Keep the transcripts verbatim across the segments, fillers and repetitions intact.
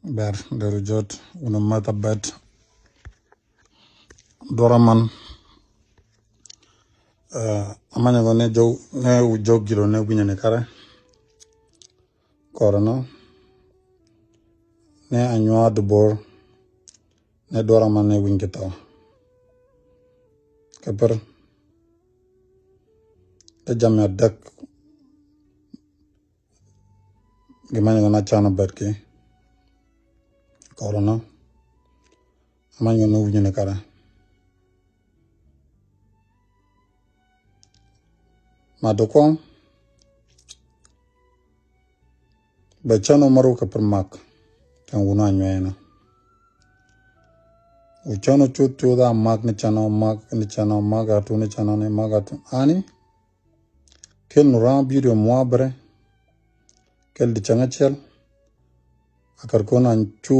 Ber deri jot wun a meth a bet. Duɔra man. Amanyɛ gɔ ne jok ne wu jok gilo ne winyɛ ni kare. Kɔrɔ nɔ ne a nyuaa dubor ne duɔra man ne winy ki tɔ. Kɛ pir te jam ya dek. Gi many gɔ na can a bet ki kɔrɔ nɔ. Many gɔ ni winyɛ ni kare. Ma dukɔŋ bɛ cän ɔ mär wä kɛ pir mak. Kɛn wun a nyuɛɛnä wu cän ɔ cuth cuth a mak ni cän ɔ mak ni cän ɔ mak a tu ni cän ɔ ni mak a tu ani. Kel nu ra̱a̱ bidio mua̱a̱ bärɛ kel di cäŋ a cɛl. A kar kon a cu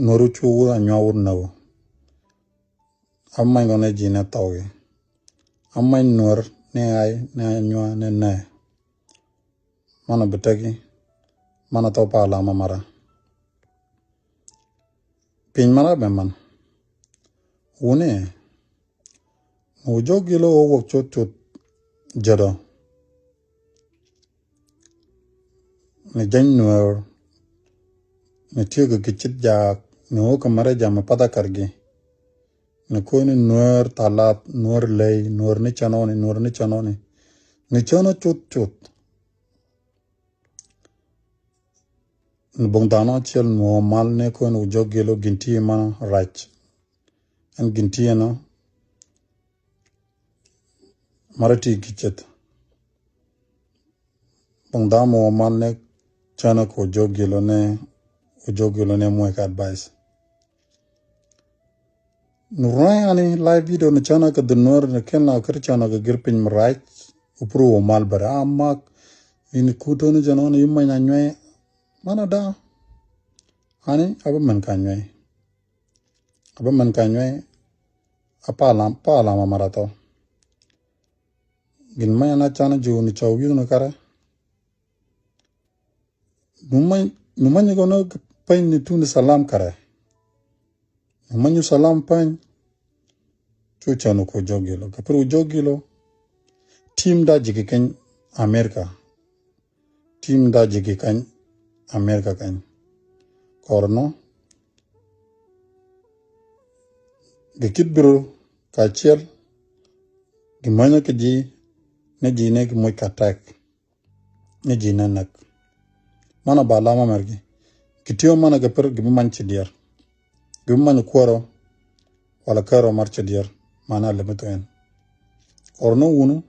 nuɔru cu wur a nyuaa wur näwä. A mac gɔn ɛ ji̱ nɛ thɔɔki. A mac nuɔr ni ay ni a nyuaa ni nɛ. Manɔ bi tɛki manɔ thɔɔ pa lam a mara. Piny mara bɛ man wuni. Wu jɔk gilɔ wä wä cuth cuth jädɔ. Ni jany nuɛɛr ni tiek ki cit jaak ni wä kɛ mara jam path a kar gi. Ni koy ni nuɛɛr thalath nuɛɛr ley nuɛɛr ni canɔni nuɛɛr ni canɔni. Ni canɔ cuth cuth. Ni buŋ dhanɔ ciɛl ni wä mal ni koy ni wu jɔk gilɔ gin ti manɔ rac. Ɛn gin ti ɛnɔ mara ti ki ceth. Buŋ dhanɔ wä mal ni canɔ kɛ wu jɔk gilɔ ni wu jɔk gilɔ ni muɔc kɛ advice. Ni rua̱a̱ yani live video ni canɔ kɛ dhun nuɔr ni ken la kɛ canɔ kɛ gir piny mi rac. Upuru wä mal bɛrɛ a mak. Ini kutoni jɛn ɔni imany a nyuɛ. Manɔ da ani a bi mɛn ka nyuɛ. A bi mɛn ka nyuɛ. A pa lam pa lam a mara thɔ. Gin many na canɔ jiw ni cɔw wi̱i̱ ni karɛ. Nu many gɔnɔ pany ni tuni salam karɛ. Nu many salam pany. Cu canu ko jogilo kɛ pir wu jogilo. Tim da jiki keny America. Tim da jiki keny America keny. Kɔrnɔ gi kit biro ka ciɛl. Gi manyɔ ki ji ne ji ne gi moc ka tɛk. Ni ji̱ nɛ näk. Manɔ ba lam amɛr gi. Ki ti̱o manɔ kɛ pir gi bi many ci diɛr. Gi bi many kuäärɔ wala kärɔ mar ci diɛr. Manɔ a lemi thuɛn. Kɔr ni wunu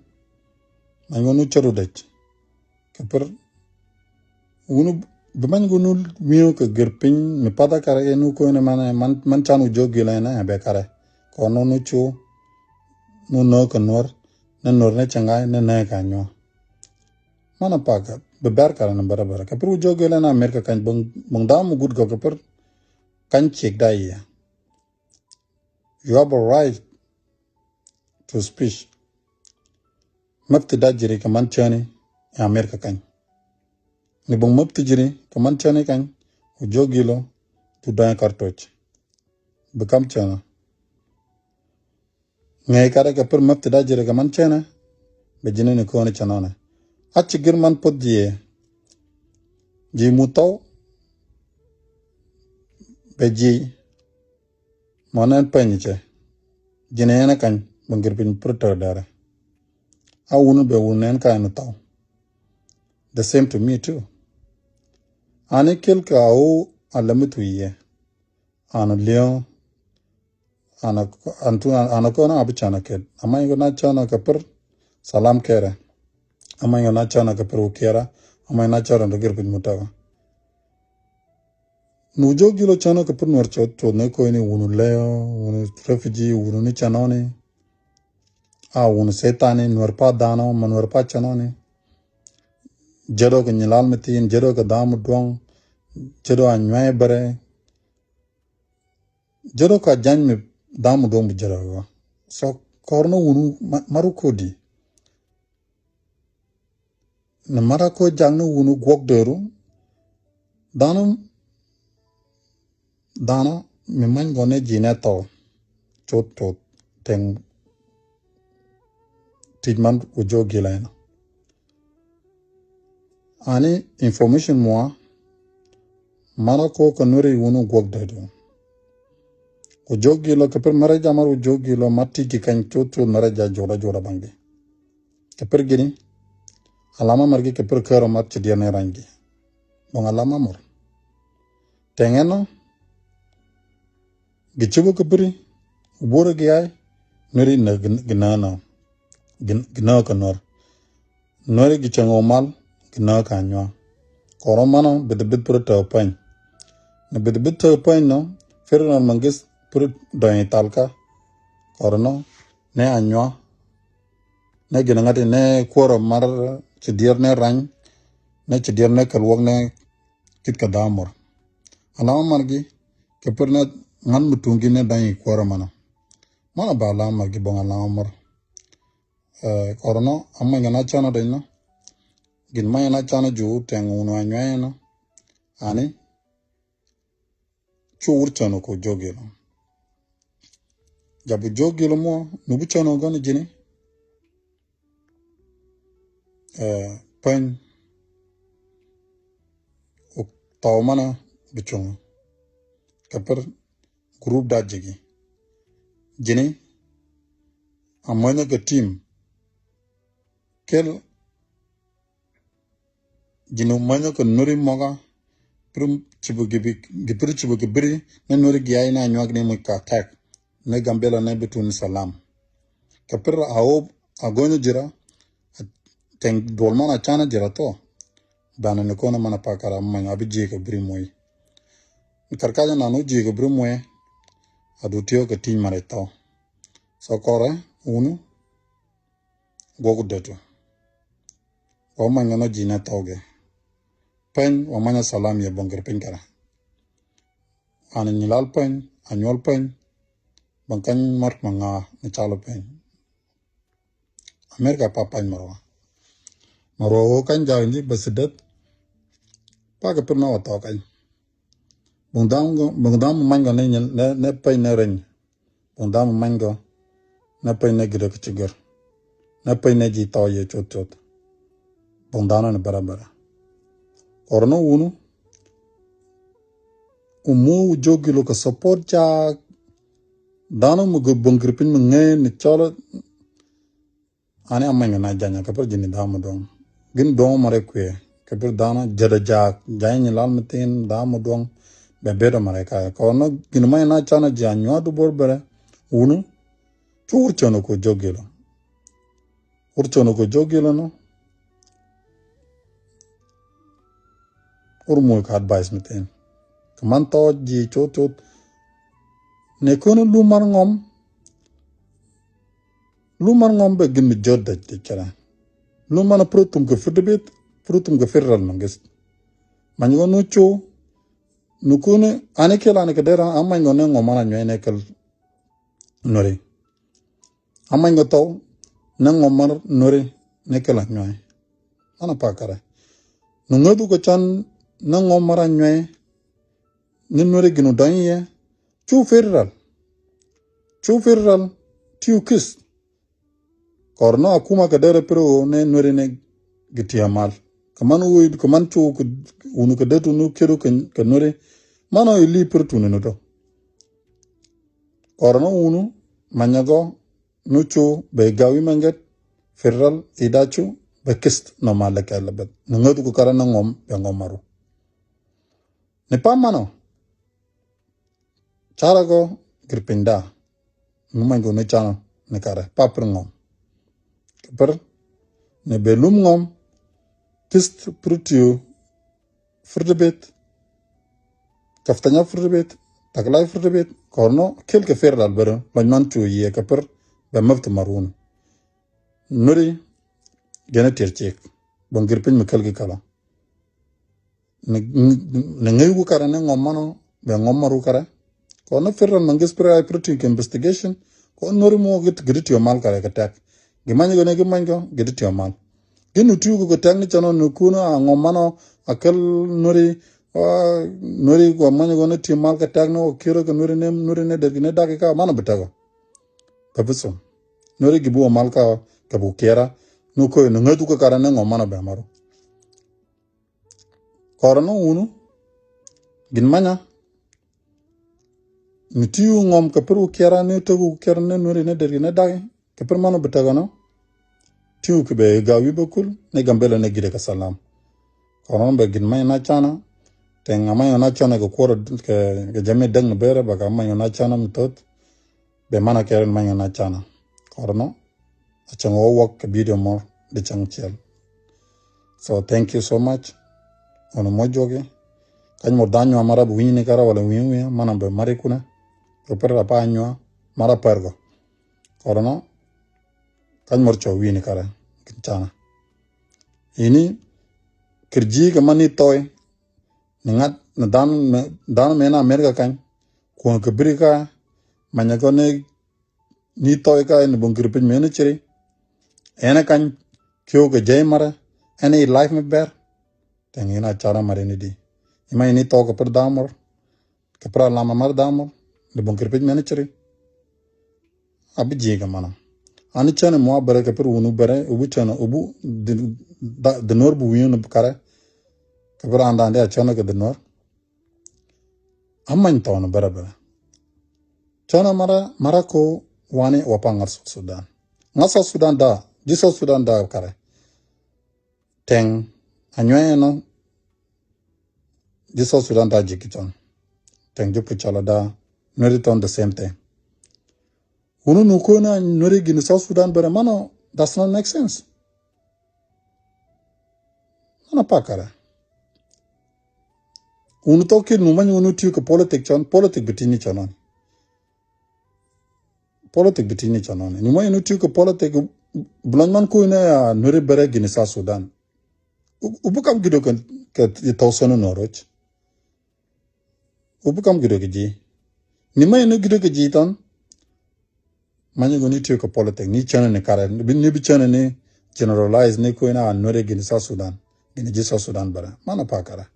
many wunu cäru dec. Kɛ pir wunu bi many wunu mi̱i̱ kɛ gir piny mi path a karɛ kɛ nu ko̱n man man can wu jiök gilɛ nɛ bɛ karɛ. Kɔr ni wunu cu nu nöök kɛ nuɔr ni nuɔr ni cɛ ŋa̱c ni nɛɛ ka nyuɔ. Manɔ pakä bi bɛr kara ni bɛrɛ bɛrɛ kɛ pir wu jiök gilɛ na Amerika kany buŋ dam mi gut gɔk kɛ pir kany ciek da yiɛ. You have a right to speech. Mapti da jiri kɛ man cäni in Amerika kany. Ni buŋ mapti jiri kɛ man cäni kany wu jiök gilɔ tu dɔ̱ŋ kar toc. Bi kam cäna. Ŋäc karɛ kɛ pir mapti da jiri kɛ man cäni. Bɛ ji̱ni ni kööni cänɔni a ci gir man puth jiɛ. Ji̱ muth thɔw bɛ ji̱. Mɔ nɛn peny cɛ ji̱n ɛn kany bɛ gir piny pir tɛr dɛrɛ. A wun bɛ wun nɛn kany ni thɔw. The same to me too. Ani kel ka a wu a lɛmi thu yɛ. An liɛŋ an an tu an kɔn a bi canɔ kɛt. Amany kɛ na canɔ kɛ pir salam kɛrɛ. Amany kɛ na canɔ kɛ pir wu kɛra. Amany na canɔ kɛ gir piny mutaka. Nu jiök gilɔ canɔ kɛ pir nuɔr cuɔth cuɔth ni koyni wunu lɛyɔ wunu refugee wunu ni canɔni. A wunu setani nuɔr pa dhanɔ ma nuɔr pa canɔni. Jɛdɔ kɛ nyilal mi thin jɛdɔ kɛ dhamu duɔŋ. Jɛdɔ a nyuay bɛrɛ. Jɛdɔ ka jany mi damu duɔ̱ŋ bi jɛdɔ kɛ. So kɔr ni wunu maru kodi. Ni mara ko jak ni wunu guɔk dëru. Danu dhanɔ mi many gɔnɛ ji̱ nɛ thɔw. Cuth cuth tɛŋ tic man wä jiök gilɔ ɛnɔ. Ani information mɔ manɔ ko kɛ Nuɛri wun wä guɔk dee du. Wä jiök gilɔ kɛ pir mɛrɛ jamar wä jiök gilɔ ma tic ki kany cuth cuth mɛrɛ ja jura jura baŋ di. Kɛ pir gini alama mɛr gi kɛ pir kärɔ mat ci diɛn ni rany gi. Bɔŋ alama mɔr tɛŋ ɛnɔ. Gi cibä kɛ biri borɛ gi ay Nuɛri nä gi nä nɔ gi nä kɛ Nuɛr. Nuɛri gi cäŋ wä mal gi nä kɛ Anyuaa. Kɔrɔ manɔ bith bith pir tɛ pany. Nɛ bith bith tɛ pany nɔ Federal Mangis pir dɔny thalka. Kɔrɔ nɔ nɛ Anyuaa nɛ gin ŋa̱t inɛ kuɔrɔ mar ci diɛr nɛ rany nɛ ci diɛr nɛ kɛ luɔk nɛ kit kɛ dhamor. Alama mar gi kɛ pir nɛ ŋa̱t mi tuŋ gi nɛ da̱ny i kuɔrɔ manɔ. Manɔ ba alama mar gi bɔŋ alama mar. Kɔrɔ nɔ amany kɛ na canɔ deny nɔ gin many na canɔ ju tɛŋ wun wa nyuɛy nɔ. Ani cu wur cɔnɔ ko jogilɔ. Jabu jogilɔ mɔ nubu cɔnɔ gɔni jini. Pany uk tɔw mana bi cuŋ kɛ pir group da jigi jini. Amanyɔ kɛ team kel Jinu manyɔ kɛ Nuɛri mɔga pir cibä kɛ biri nɛ Nuɛri giay nɛ Anyuak ni muc ka attack nɛ Gambela nɛ bitun salam. Kɛ pir a hope a go̱nyä jira tɛŋ duɔl man a canä jira thɔ. Banɛ ni konä man a pakara many a bi jiɛ kɛ biri muc. Karkacä nan wä jiɛ kɛ biri muc a du tiɔ kɛ ti̱ny man a thɔ. So kɔrɛ wunu guɔk dɛtu. Wa many kɛ nɔ ji̱ nɛ thɔkɛ. Peny wa many salam yɛ bɔŋ kɛ piny kɛra. An nyi lal peny a nyuɔl peny. Bɔŋ kany mɔt ma ŋa ni calo peny. America pa pany marwa marwa wo kany jaw ni bɛ sidet. Pakɛ piny ma wa thɔk kany. Bɔŋ dam bɔŋ dam many kɛ ni nɛ peny nɛ reny. Bɔŋ dam many gɔ nɛ peny nɛ gidä kä ci gör nɛ peny nɛ ji̱ thɔɔc yɛ cuth cuth. Bɔŋ dam nɛ bɛrɛ bɛrɛ. Kɔrɛ nɔ wunu umu jogilo kɛ support ca. Dam mi gör bɔŋ gir piny mi ŋee ni cɔlɛ. Ani a many kɛ na janyɛ kɛ pir ji̱ni dam mi duɔŋ gin duɔŋ mare kuɛ kɛ pir dam jɛdɛ jaak janyɛ nyi lal mi thin dam mi duɔŋ. Bɛ bet mare kayɛ kɔn nɔ gin many na canɛ ji̱ a nyuat du bor bɛrɛ. Wunu cu wur cɔnɔ ko jogilo. Wur cɔnɔ ko jogilo nɔ. Wur muc ka advice mi thin kɛ man thɔɔc ji̱ cuth cuth. Ni kön lum mar ŋɔm. Lum man ŋɔm bɛ gin mi jɔt dec dec kɛrɛ. Lum man a pur thum kɛ fir debit pur thum kɛ federal mangis. Many kɛ nu cu nu kuni ani kɛl ani kɛ dera a many kɛ ni ŋɔm man a nyuɛy ni kɛl Nuɛri. A many kɛ thɔw ni ŋɔm man Nuɛri ni kɛl a nyuɛy. Ana pakɛrɛ nu ŋäthu kɛ can ni ŋɔm man a nyuɛy. Ni Nuɛri ginu dɔny yɛ cu federal. Cu federal tiu kis. Kɔr nɔ akuma kɛ derɛ pir ɣöö nɛ Nuɛri nɛ gi tiɛ mal kɛ man ɣöö kɛ man cu wunu kɛ det wunu kiru kɛ Nuɛri. Man ɣöö ili pir tuni ni dɔ. Kɔr nɔ wunu manyɛ gɔ nu cu bɛ gawi mɛ ŋet federal ida cu bɛ kis nɔ mal lɛ kɛl bɛ ni ŋäth ku kara ni ŋɔm bɛ ŋɔm maru. Ni pam manɔ. Carɛ gɔ gir piny da mi many gɔ ni canɔ ni karɛ papir ŋɔm. Kɛ pir ni bɛ lum ŋɔm. Kist pritio fir debit. Kaftanya fir debit. Taklay fir debit kɔr nɔ kel kɛ fir dal bär lɔny man cu yiɛ kɛ pir. Bɛ mɛp ti marun Nuɛri gɛn a tiɛr cik bɔŋ gir piny mi kel ki kala. Ni ŋäc wä karɛ ni ŋɔm manɔ bɛ ŋɔm mar wä karɛ. Kɔn ni federal mangis pir ay pir tin kɛ investigation kɔn Nuɛri mɔ git git tiɔ mal karɛ kɛ tɛk. Gi many gɔ ni gi many gɔ git tiɔ mal. Gin nu tiw kɛ tɛk ni cɛnɔ ni kun a ŋɔm manɔ a kɛl Nuɛri Nueri gua many gua ni ti mal kɛ tɛk ni wä kiro kɛ nueri ni, nueri ni dɛr ki ni dak ka man bi tɛk. Bɛ bi sum. Nueri gi bi wä mal ka kɛ bu kiɛra. Nu koy ni ŋäth wä kɛ kara ni ŋɔ man bɛ maru. Kɔrɔ ni wunu. Gin manya. Mi ti wu ŋɔm kɛ pir wu kiɛra ni tek wu kiɛra ni nueri ni dɛr ki ni dak. Kɛ pir manu bi tɛk ɔnɔ. Ti wu kɛ bɛ gawi bɛ kul ni Gambela ni gidɛ kɛ salam. Kɔrɔn bɛ gin many na cana. Tɛŋ a many na cana kɛ kuɔrɔ kɛ jami dɛŋ ni berɛ bɛ ka many na cana mi thot. Bɛ mana kɛrɛ many na cana. Kɔrɔnɔ. A cɛŋ wä wak kɛ video mɔ di cɛŋ ciɛl. So thank you so much. Wani mɔ juɔki. Kany mɔ da nyua mara bi winyni kara wala winyni winyni mana bɛ mari kuna. Kɛ pir a pa nyua mara pɛr gɔ. Kɔrɔnɔ. Kany mɔr cɔ wi̱i̱ni karɛ kin canɛ. Ini kir ji̱ kɛ ma ni thɔy ni ŋa̱t ni dhan mɛ na Amerika kany kuɔ̱n kɛ biri ka manyɛ kɔ ni ni thɔy ka ni buŋ kir piny mɛ ni ciri. Ɛn kany kiw kɛ jɛy marɛ ɛn i life mi bɛr. Tɛŋ in a canɛ marɛ ni di ima ini thɔk kɛ pir dhamɔr. Kɛ pir a lam a mar dhamɔ di buŋ kir piny mɛn ciri. A bi ji̱ kɛ manɔ ani cɛn mɔ a bɛrɛ kɛ pir wunu bɛrɛ ubu cɛn ubu di nuɔr bu wi̱n karɛ. Kɛ pir a ndan di a cɛn kɛ di nuɔr. A many thɔn bɛrɛ bɛrɛ cɛn mara mara ko wani wa pa ŋa̱t South Sudan. Ŋa̱t South Sudan da ji̱ South Sudan da karɛ. Tɛŋ a nyuɛ ɛnɔ ji̱ South Sudan da ji̱ ki thɔn. Tɛŋ ji̱ puc cɔlɔ da nueri thɔn the same thing. Wunu nu kona nueri gini South Sudan bere mano does not make sense. Mana pakara. Wunu thɔ kid nu many wunu tiyo kɛ politik cɔn politik bi tini cɔn ɔn. Politik bi tini cɔn ɔn ni many wunu tiyo kɛ politik. Bulɔny man kona ya nueri bere gini South Sudan. Ubu kam gido kɛ thɔ sɔnu noroch. Ubu kam gido kɛ ji̱ ni ma ini gido kɛ ji̱ tɔn. Many guni tiyo kɛ politik ni cɛn ni karɛ ni bi cɛn ni generalize ni ko ina nuɛri gini South Sudan gini ji̱ South Sudan bara mana pakara.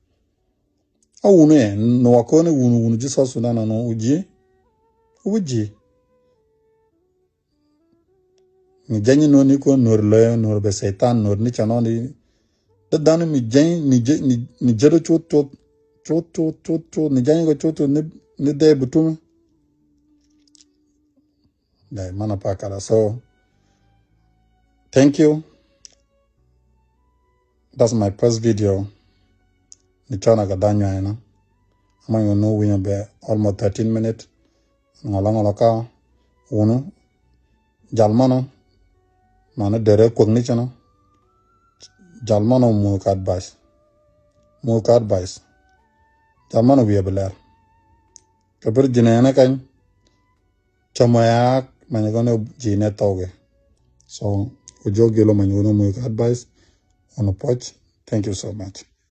A wunu ɛ ni wa ko ni wunu wunu ji̱ South Sudan anu uji uji. Mi jany nuɔr ni ko nuɔr lɛ nuɔr bɛ seitan nuɔr ni canɔ ni. Dɛ dan mi jany ni jɛ ni jɛ dɔ cuth cuth cuth cuth cuth cuth ni jany ko cuth cuth ni ni dɛ butum. Dai mana pakara so. Thank you. That's my first video. Ni cɔna kɛ danyuayna. Ama yunu winyɛ bɛ almost thirteen minutes. Ŋɔlɔ ŋɔlɔ ka wunu. Jal mɔnɔ mani derɛ kuäk ni cɛnɔ. Jal mɔnɔ muuk advice. Muuk advice. Jal mɔnɔ wiɛ bi lɛr. Kɛ bir jinɛ ɛnɛ kany. Cɛ mɔ yaak many gɔnɛ jinɛ thɔkɛ. So wä jɔk gilɔ many wunu muuk advice. Wunu puɔc. Thank you so much.